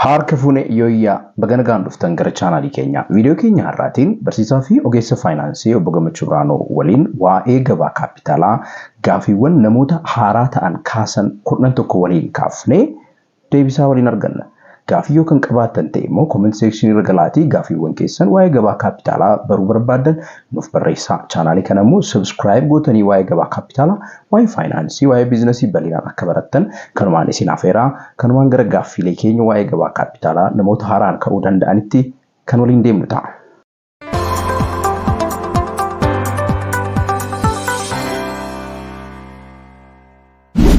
Harka fuune yooyyaa baga nagaan dhuftan gara chaanaalii keenyaa. Viidiyoo keenya har'aatiin barsiisaa fi ogeessa faayinaansii obbo Gammachuu Biraanoo waliin waa'ee gabaa kaapitaalaa gaaffiiwwan namoota haaraa ta'an kaasan 11 waliin kaafnee deebisaa waliin arganna. Gaaffii yoo kan qabaattan ta'e immoo comment section irra galaatii gaaffiiwwan keessan waa'ee gabaa kaapitaalaa baruu barbaaddan nuuf barreessaa. Chaanaalii kana immoo subscribe gootanii waa'ee gabaa kaapitaalaa, waa'ee faayinaansii, waa'ee biizinasii bal'inaan akka barattan kanumaan isin afeeraa. Kanumaan gara gaaffiilee keenya waa'ee gabaa kaapitaalaa namoota haaraan ka'uu danda'anitti kan waliin deemnu ta'a.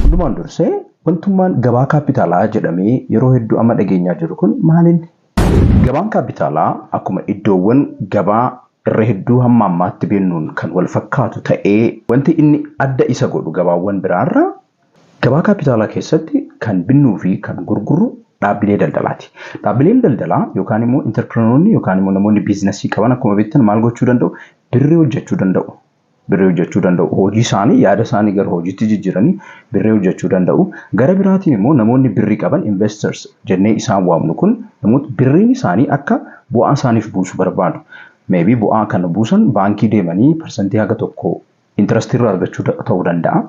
Hundumaan dursee wantummaan gabaa kaapitaalaa jedhamee yeroo hedduu amma dhageenyaa jiru kun maaliin? Gabaan kaapitaalaa akkuma iddoowwan gabaa irra hedduu hamma ammaatti beennuun kan wal fakkaatu ta'ee wanti inni adda isa godhu gabaawwan biraarraa gabaa kaapitaalaa keessatti kan binnuu fi kan gurgurru dhaabbilee daldalaati. Dhaabbileen daldalaa yookaan immoo intarpirenoonni yookaan immoo namoonni biizinasii qaban akkuma beektan maal gochuu danda'u? Birrii hojjechuu danda'u. Birrii hojjechuu danda'u. Hojii isaanii yaada isaanii gara hojiitti jijjiiranii birrii hojjechuu danda'u. Gara biraatiin immoo namoonni birrii qaban investors jennee isaan waamnu kun namoota birriin isaanii akka bu'aa isaaniif buusu barbaadu. Maybe bu'aa kana buusan baankii deemanii parsantii haga tokko intarastii irraa argachuu ta'uu danda'a.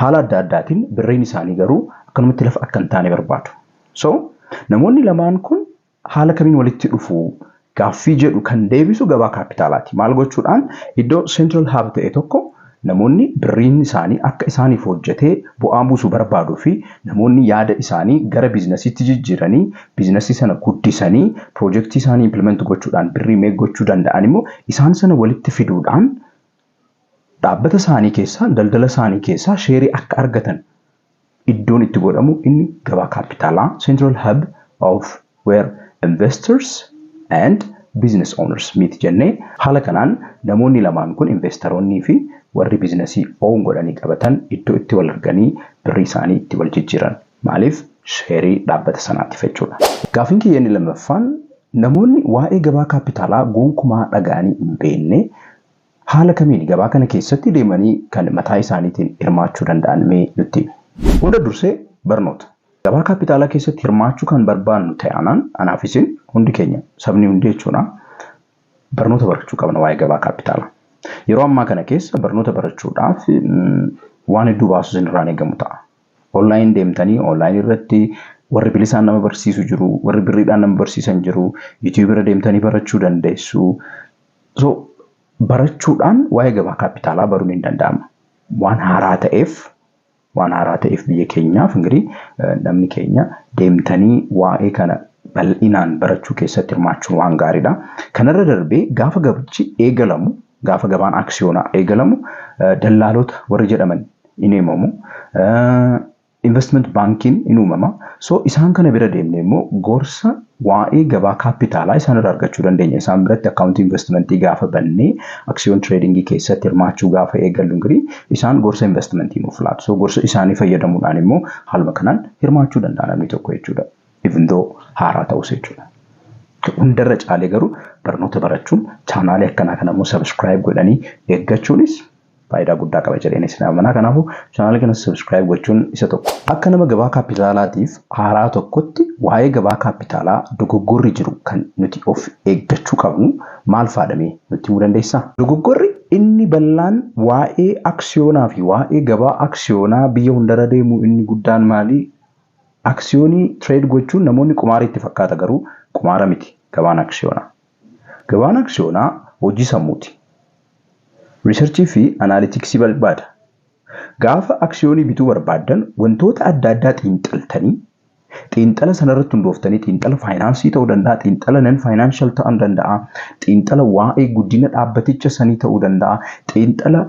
Haala adda addaatiin birriin isaanii garuu akkanumatti lafa akka hin taane barbaadu. So namoonni lamaan kun haala kamiin walitti dhufu gaaffii jedhu kan deebisu gabaa kaapitaalaati. Maal gochuudhaan iddoo central hub ta'e tokko namoonni birriin isaanii akka isaaniif hojjetee bu'aa buusu barbaaduu fi namoonni yaada isaanii gara biizinasiitti jijjiiranii biizinasii sana guddisanii piroojeektii isaanii implement gochuudhaan birrii meeq gochuu danda'an immoo isaan sana walitti fiduudhaan dhaabbata isaanii keessaa daldala isaanii keessaa sheerii akka argatan iddoon itti godhamu inni gabaa kaapitaalaa central hub of where investors and business owners meet jennee haala kanaan namoonni lamaan kun investoroonnii fi warri biizinasii own godhanii qabatan iddoo itti wal arganii birrii isaanii itti wal jijjiiran. Maaliif? Sheerii dhaabbata sanaatiif jechuudha. Gaaffiin kiyya inni lammaffaan namoonni waa'ee gabaa kaapitaalaa gonkumaa dhaga'anii hin beekne haala kamiin gabaa kana keessatti deemanii kan mataa isaaniitiin hirmaachuu danda'an mee nutti himi. Hunda dursee barnoota. Gabaa kaapitaalaa keessatti hirmaachuu kan barbaannu ta'anaan anaaf isin hundi keenya sabni hundi jechuudha barnoota barachuu qabna waa'ee gabaa kaapitaalaa. Yeroo ammaa kana keessa barnoota barachuudhaaf waan hedduu baasuu isin irraan eegamu ta'a. Onlaayin deemtanii onlaayin irratti warri bilisaan nama barsiisu jiru, warri birriidhaan nama barsiisan jiru, yuutuubii irra deemtanii barachuu dandeessu. So barachuudhaan waa'ee gabaa kaapitaalaa baruun hin danda'ama. Waan haaraa ta'eef waan haaraa ta'eef biyya keenyaaf ingirii namni keenya deemtanii waa'ee kana bal'inaan barachuu keessatti hirmaachuun waan gaariidha. Kanarra darbee gaafa gabichi eegalamu, gaafa gabaan aksiyoonaa eegalamu dallaalota warri jedhaman in uumamu. Investment baankiin in uumama. So isaan kana bira deemnee immoo gorsa waa'ee gabaa kaapitaalaa isaan irraa argachuu dandeenya. Isaan biratti akkaawuntii investmentii gaafa bannee aksiyoon tireedingii keessatti hirmaachuu gaafa eegallu ingirii isaan gorsa investmentii nuuf laatu. So gorsa isaanii fayyadamuudhaan immoo haaluma kanaan hirmaachuu danda'a namni tokko jechuudha. Even though haaraa ta'us jechuudha. Hundarra caalee garuu barnoota barachuun chaanaalii akkanaa kana immoo subscribe godhanii eeggachuunis faayidaa guddaa qaba jedheen isin amanaa. Kanaafuu chaanaalii kana subscribe gochuun isa tokko. Akka nama gabaa kaapitaalaatiif haaraa tokkotti waa'ee gabaa kaapitaalaa dogoggorri jiru kan nuti of eeggachuu qabnu maal faadhamee nutti himuu dandeessaa? Dogoggorri inni bal'aan waa'ee aksiyoonaa fi waa'ee gabaa aksiyoonaa biyya hundarra deemu inni guddaan maali? Aksiyoonii trade gochuun namoonni qumaara itti fakkaata garuu qumaara miti gabaan aksiyoonaa. Gabaan aksiyoonaa hojii sammuuti. Riisarchii fi anaaliitiksii barbaada. Gaafa aksiyoonii bituu barbaaddan wantoota adda addaa xiinxaltanii xiinxala sanarratti hundooftanii xiinxala faayinaansii ta'uu danda'a, xiinxala nan faayinaanshaal ta'uu danda'a, xiinxala waa'ee guddina dhaabbaticha sanii ta'uu danda'a, xiinxala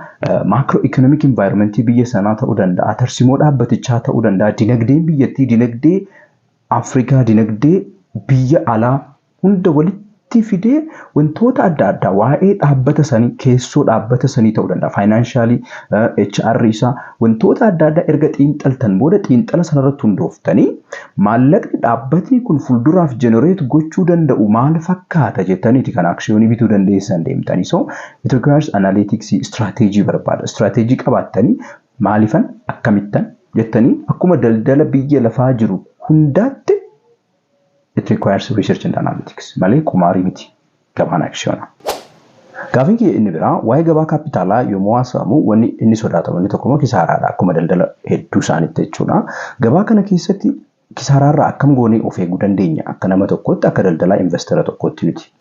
maakiroo ikoonomik envaayirmentii biyya sanaa ta'uu danda'a, tarsimoo dhaabbatichaa ta'uu danda'a, dinagdeen biyyattii, dinagdee Afrikaa, dinagdee biyya alaa hunda walitti fidee wantoota adda addaa waa'ee dhaabbata sanii keessoo dhaabbata sanii ta'uu danda'a. Faayinaanshaali, HR isaa wantoota adda addaa erga xiinxaltan booda xiinxala sanarratti hundooftanii maallaqni dhaabbatni kun fuulduraaf jenereet gochuu danda'u maal fakkaata jettaniiti kan aksiyoonii bituu dandeessan deemtanii. So it requires analytics strategy barbaada. Strategy qabaattanii maalifan akkamittan jettanii akkuma daldala biyya lafaa jiru hundaatti It requires research and analytics malee qumaarii miti gabaan aksiyoonaa. Gaafiin kiyya inni biraa, waa'ee gabaa kaapitaalaa yommuu haasa'amu wanni inni sodaatamu inni tokko immoo kisaaraadha. Akkuma daldala hedduu isaaniitti jechuudha. Gabaa kana keessatti kisaaraarraa akkam goonee of eeguu dandeenya? Akka nama tokkootti, akka daldalaa investor tokkootti miti.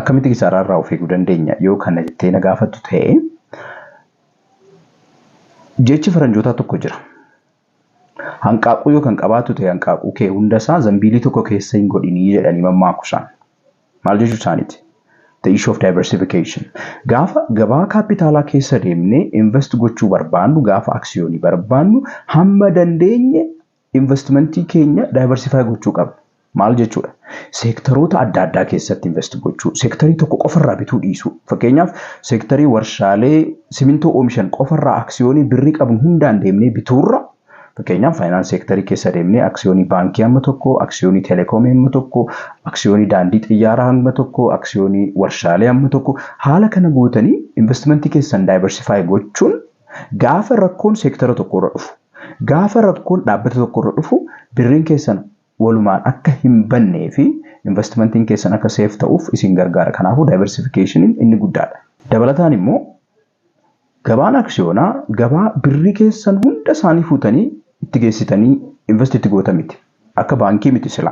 Akkamitti kisaaraarraa of eeguu dandeenya yoo kana jettee na gaafattu ta'e, jechi faranjootaa tokko jira. Hanqaaquu yoo kan qabaattu ta'e, hanqaaquu kee hundasaa zambiilii tokko keessa hin godhinii jedhanii mammaaku isaan. Maal jechuu isaaniiti? The issue of diversification. Gaafa gabaa kaapitaalaa keessa deemnee invest gochuu barbaannu, gaafa aksiyoonii barbaannu, hamma dandeenye investmentii keenya diversify gochuu qabna. Maal jechuudha? Seektaroota adda addaa keessatti invest gochuu, seektarii tokko qofarraa bituu dhiisuu. Fakkeenyaaf, seektarii warshaalee simintoo oomishan qofarraa aksiyoonii birrii qabnu hundaan deemnee bituurra, fakkeenyaaf finance seektarii keessa deemnee aksiyoonii baankii hamma tokko, aksiyoonii telekoomii hamma tokko, aksiyoonii daandii xiyyaaraa hamma tokko, aksiyoonii warshaalee hamma tokko, haala kana gootanii investmentii keessan diversify gochuun gaafa rakkoon seektara tokkorra dhufu, gaafa rakkoon dhaabbata tokkorra dhufu, birriin keessan walumaan akka hin bannee fi investmentiin keessan akka safe ta'uuf isin gargaara. Kanaafuu diversificationiin inni guddaadha. Dabalataan immoo gabaan aksiyoonaa gabaa birrii keessan hunda isaanii fuutanii itti geessitanii invest itti goota miti. Akka baankii miti sila.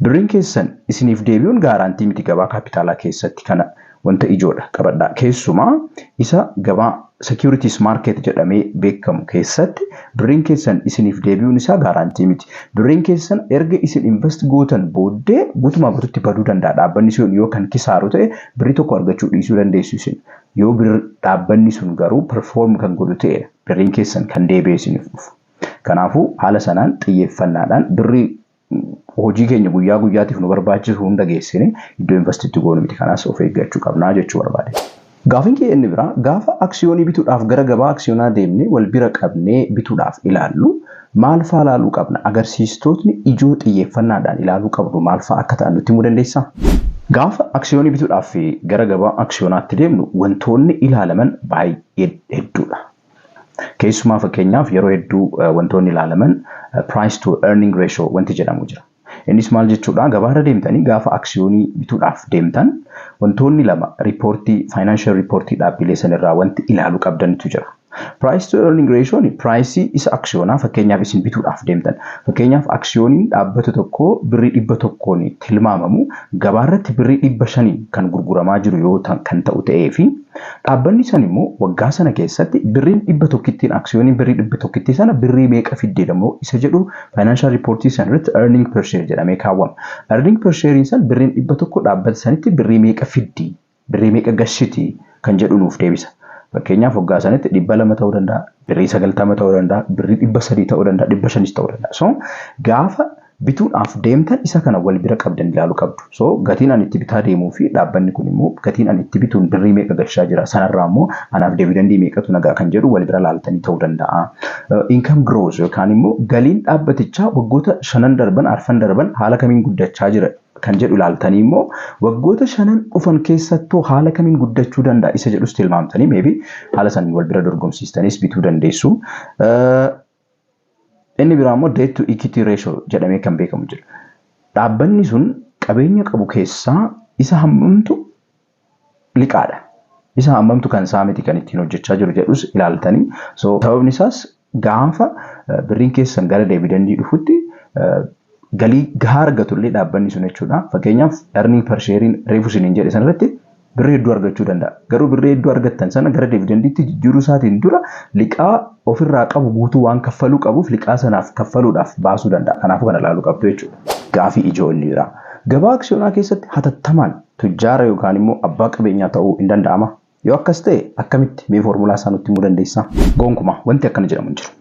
Birriin keessan isiniif deebi'uun guarantee miti gabaa kaapitaalaa keessatti. Kana wanta ijoodha qabadhaa. Keessumaa isa gabaa securities market jedhamee beekamu keessatti birriin keessan isiniif deebi'uun isaa guarantee miti. Birriin keessan erga isin invest gootan booddee guutumaa guututti baduu danda'a. Dhaabbanni sun yoo kan kisaaru ta'e, birrii tokko argachuu dhiisuu dandeessu isin. Yoo dhaabbanni sun garuu perform kan godhu ta'e, birriin keessan kan deebi'ee isiniif dhufu. Kanaafuu haala sanaan xiyyeeffannaadhaan birrii hojii keenya guyyaa guyyaatiif nu barbaachisu hunda geessine iddoo invest itti goonu miti. Kanaas of eeggachuu qabnaa jechuu barbaade. Gaafiin kee inni biraa, gaafa aksiyoonii bituudhaaf gara gabaa aksiyoonaa deemnee wal bira qabnee bituudhaaf ilaallu maal faa ilaaluu qabna? Agarsiistootni ijoo xiyyeeffannaadhaan ilaaluu qabnu maal faa akka ta'an nutti himuu dandeessaa? Gaafa aksiyoonii bituudhaaf gara gabaa aksiyoonaatti deemnu wantoonni ilaalaman baay'ee hedduudha. Keessumaa fakkeenyaaf yeroo hedduu wantoonni ilaalaman price to earning ratio wanti jedhamu jira. Innis maal jechuudha? Gabaarra deemtanii gaafa aksiyoonii bituudhaaf deemtan wantoonni lama riippoortii, financial riippoortii dhaabbilee sanirraa wanti ilaaluu qabdantu jira. Price to earning ratio priceii isa aksiyoonaa fakkeenyaaf isin bituudhaaf deemtan. Fakkeenyaaf, aksiyooniin dhaabbata tokko birrii 100n tilmaamamu gabaarratti birrii 500n kan gurguramaa jiru yoo kan ta'u ta'ee fi dhaabbanni san immoo waggaa sana keessatti birriin 100ttiin, aksiyooniin birrii 100ttii sana birrii meeqa fiddee immoo isa jedhu financial riippoortii sana irratti earning per share jedhamee kaawwama. Earning per share san birriin 100 dhaabbata sanitti birrii meeqa fiddi, birrii meeqa gashiti kan jedhu nuuf deebisa. Fakkeenyaaf, waggaa sanatti 200 ta'uu danda'a, birrii 90 ta'uu danda'a, birrii 300 ta'uu danda'a, 500s ta'uu danda'a. So gaafa bituudhaaf deemtan isa kana wal bira qabdan ilaaluu qabdu. So gatiin ani itti bitaa deemuu fi dhaabbanni kun immoo gatiin ani itti bituun birrii meeqa gashaa jira, sanarraa immoo anaaf dividendii meeqatu nagaa kan jedhu wal bira laaltanii ta'uu danda'a. Income growth yookaan immoo galiin dhaabbatichaa waggoota shanan darban, arfan darban haala kamiin guddachaa jira kan jedhu ilaaltanii immoo waggoota shanan dhufan keessattuu haala kamiin guddachuu danda'a isa jedhus tilmaamtanii maybe haala saniin wal bira dorgomsiistanis bituu dandeessu. Inni biraa immoo debt to equity ratio jedhamee kan beekamu jira. Dhaabbanni sun qabeenya qabu keessaa isa hammamtu liqaadha, isa hammamtu kan isaa miti kan ittiin hojjechaa jiru jedhus ilaaltanii. So sababni isaas gaafa birriin keessan gara dividendii dhufutti galii gahaa argatullee dhaabbanni sun jechuudha. Fakkeenyaaf, earning per share reefu isiniin jedhe sanarratti birrii hedduu argachuu danda'a. Garuu birrii hedduu argattan sana gara dividendiitti jijjiiruu isaatiin dura liqaa ofirraa qabu guutuu waan kaffaluu qabuuf liqaa sanaaf kaffaluudhaaf baasuu danda'a. Kanaafuu kana ilaaluu qabdu jechuudha. Gaafii ijoo inni biraa. Gabaa aksiyoonaa keessatti hatattamaan tujjaara yookaan immoo abbaa qabeenyaa ta'uu hin danda'ama? Yoo akkas ta'e akkamitti, mee foormulaa isaa nutti himuu dandeessaa? Gonkumaa wanti akkana jedhamu hin jiru.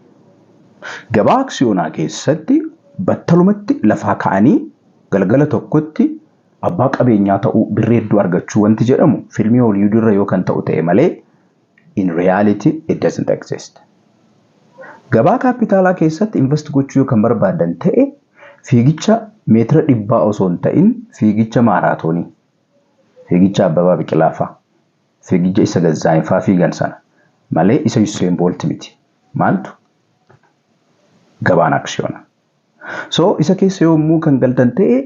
Gabaa aksiyoonaa keessatti battalumatti lafaa ka'anii galgala tokkotti abbaa qabeenyaa ta'uu, birrii hedduu argachuu wanti jedhamu fiilmii Hollywood irra yoo kan ta'u ta'e malee in reality it doesn't exist. Gabaa kaapitaalaa keessatti invest gochuu yoo kan barbaadan ta'e, fiigicha meetira 100 osoo hin ta'in fiigicha maaraatoonii, fiigicha Abbabaa Biqilaa fa'a, fiigicha isa Gazzaayin fa'aa fiigan sana malee isa Usain Bolt miti. Maaltu? Gabaan aksiyoonaa. So isa keessa yommuu kan galtan ta'e,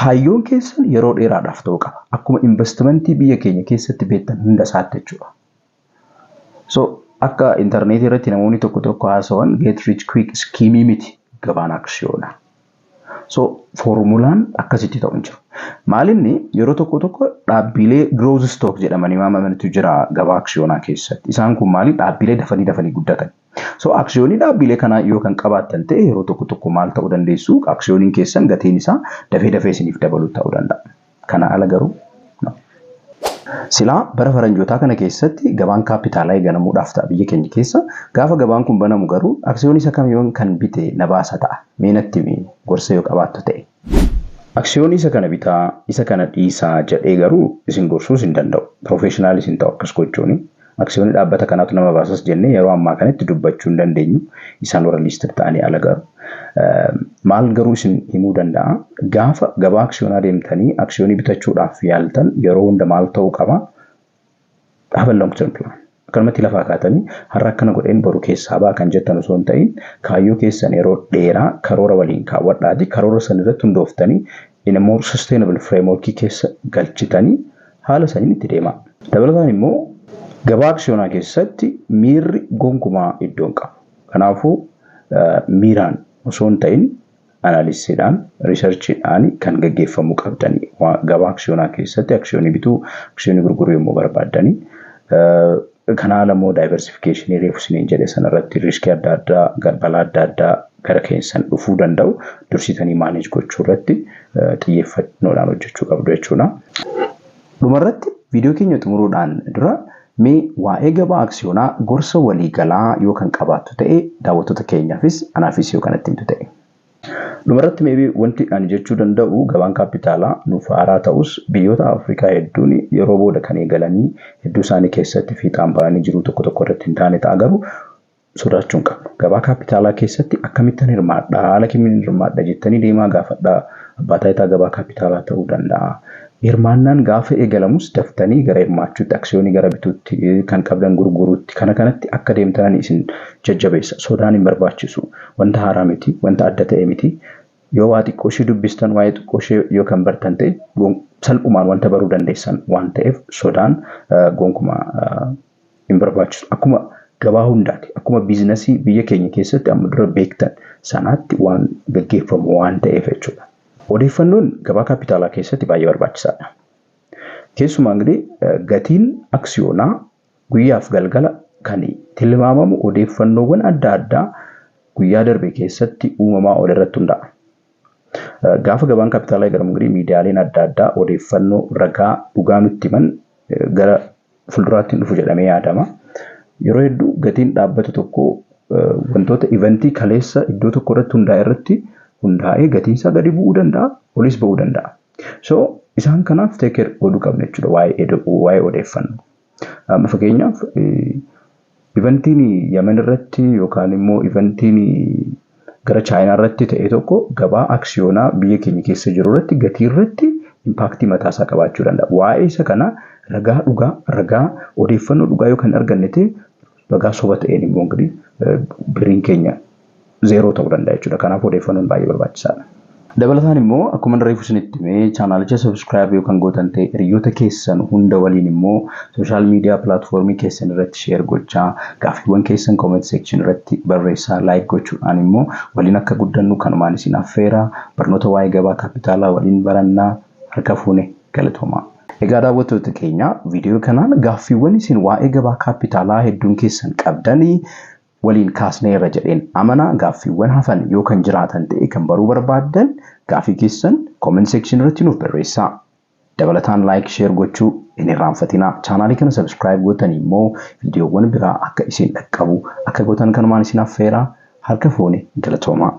kaayyoon keessan yeroo dheeraadhaaf ta'uu qaba. Akkuma investimentii biyya keenya keessatti beektan hunda isaatti jechuudha. So akka intarneetii irratti namoonni tokko tokko haasawan get rich quick scheme miti gabaan aksiyoonaa. So foormulaan akkasitti ta'u hin jiru. Maalinni, yeroo tokko tokko dhaabbilee growth stock jedhamanii waamamantu jira gabaa aksiyoonaa keessatti. Isaan kun maali? Dhaabbilee dafanii dafanii guddatan. So aksiyoonii dhaabbilee kanaa yoo kan qabaattan ta'e, yeroo tokko tokko maal ta'uu dandeessu? Aksiyooniin keessan gatiin isaa dafee dafee isiniif dabaluu ta'uu danda'a. Kana ala garuu no. Silaa bara faranjootaa kana keessatti gabaan kaapitaalaa eegalamuudhaaf ta'a biyya keenya keessa. Gaafa gabaan kun banamu garuu aksiyoonii isa kam yoon kan bite na baasa ta'a? Mee natti gorsa yoo qabaattu ta'e. Aksiyoonii isa kana bitaa, isa kana dhiisaa jedhee garuu isin gorsuus hin danda'u. Professional isin ta'u akkas gochuuni. Aksiyoonii dhaabbata kanaatu nama baasas jennee yeroo ammaa kanatti dubbachuu hin dandeenyu. Isaan warra listed ta'anii ala garuu. Maal garuu isin himuu danda'a? Gaafa gabaa aksiyoonaa deemtanii aksiyoonii bitachuudhaaf yaaltan, yeroo hunda maal ta'uu qaba? Have a long term plan. Akkanumatti lafaa kaatanii har'a akkana godheen boru keessaa ba'a kan jettan osoo hin ta'in, kaayyoo keessan yeroo dheeraa karoora waliin kaawwadhaati, karoora san irratti hundooftanii in a more sustainable framework keessa galchitanii haala saniin itti deemaa. Dabalataan immoo gabaa aksiyoonaa keessatti miirri gonkumaa iddoo hin qabu. Kanaafuu miiraan osoo hin ta'in analysiidhaan, researchiidhaan kan gaggeeffamuu qabdanii gabaa aksiyoonaa keessatti aksiyoonii bituu, aksiyoonii gurguruu yommuu barbaaddanii. Kana ala immoo diversificationii reefu isiniin jedhe sanarratti riskii adda addaa, balaa adda addaa gara keessan dhufuu danda'u dursitanii manage gochuu irratti xiyyeeffannoodhaan hojjechuu qabdu jechuudha. Dhumarratti, viidiyoo keenya xumuruudhaan dura, mee waa'ee gabaa aksiyoonaa gorsa waliigalaa yoo kan qabaattu ta'e, daawwattoota keenyaafis anaafis yoo kanatti himtu ta'e. Dhumarratti maybe wanti ani jechuu danda'u, gabaan kaapitaalaa nuuf haaraa ta'us, biyyoota Afrikaa hedduun yeroo booda kan eegalanii hedduu isaanii keessatti fiixaan ba'anii jiru. Tokko tokko irratti hin taane ta'a, garuu sodaachuu hin qabnu. Gabaa kaapitaalaa keessatti akkamittan hirmaadha, haala kamiin hirmaadha jettanii deemaa gaafadhaa. Abbaa taayitaa gabaa kaapitaalaa ta'uu danda'a. Hirmaannaan gaafa eegalamus daftanii gara hirmaachuutti, aksiyoonii gara bituutti, kan qabdan gurguruutti, kana kanatti akka deemtan isin jajjabeessa. Sodaan hin barbaachisu. Wanta haaraa miti, wanta adda ta'e miti. Yoo waa xiqqoo ishee dubbistan, waa'ee xiqqoo ishee yoo kan bartan ta'e, salphumaan wanta baruu dandeessan waan ta'eef sodaan gonkumaa hin barbaachisu. Akkuma gabaa hundaati. Akkuma biizinasii biyya keenya keessatti amma dura beektan sanaatti waan gaggeeffamu waan ta'eef jechuudha. Odeeffannoon gabaa kaapitaalaa keessatti baay'ee barbaachisaadha. Keessumaa ingirii gatiin aksiyoonaa guyyaaf galgala kan tilmaamamu odeeffannoowwan adda addaa guyyaa darbe keessatti uumamaa oole irratti hundaa'a. Gaafa gabaan kaapitaalaa eegalamu ingirii miidiyaaleen adda addaa odeeffannoo ragaa dhugaa nutti himan gara fuulduraatti dhufu jedhamee yaadama. Yeroo hedduu gatiin dhaabbata tokkoo wantoota eventii kaleessa iddoo tokko irratti hundaa'e irratti hundaa'ee gatiin isaa gadi bu'uu danda'a, olis ba'uu danda'a. So isaan kanaaf take care godhuu qabna jechuudha waa'ee odeeffannoo. Amma fakkeenyaaf eventiin Yemen irratti yookaan immoo eventiin gara Chaayinaa irratti ta'e tokko gabaa aksiyoonaa biyya keenya keessa jiru irratti gatii irratti impactii mataasaa qabaachuu danda'a. Waa'ee isa kana ragaa dhugaa, ragaa odeeffannoo dhugaa yoo kan arganne ta'e, ragaa soba ta'een immoo ingirii birriin keenya zeeroo ta'uu danda'a jechuudha. Kanaaf odeeffannoon baay'ee barbaachisaadha. Dabalataan immoo akkuma reefu isinitti himee, chaanaalicha subscribe yoo kan gootan ta'e, hiriyoota keessan hunda waliin immoo social media platformii keessan irratti share gochaa, gaaffiiwwan keessan comment section irratti barreessaa, like gochuudhaan immoo waliin akka guddannu kanumaan isin affeera. Barnoota waa'ee gabaa kaapitaalaa waliin barannaa. Harka fuune, galatoomaa. Egaa daawwattoota keenya, viidiyoo kanaan gaaffiiwwan isin waa'ee gabaa kaapitaalaa hedduun keessan qabdanii waliin kaasneerra jedheen amana. Gaaffiiwwan hafan yoo kan jiraatan ta'e, kan baruu barbaaddan, gaaffii keessan comment section irratti nuuf barreessaa. Dabalataan like, share gochuu hin irraanfatinaa. Chaanaalii kana subscribe gootan immoo viidiyoowwan biraa akka isin dhaqqabu akka gootan kanumaan isin affeeraa. Harka fuune, galatoomaa.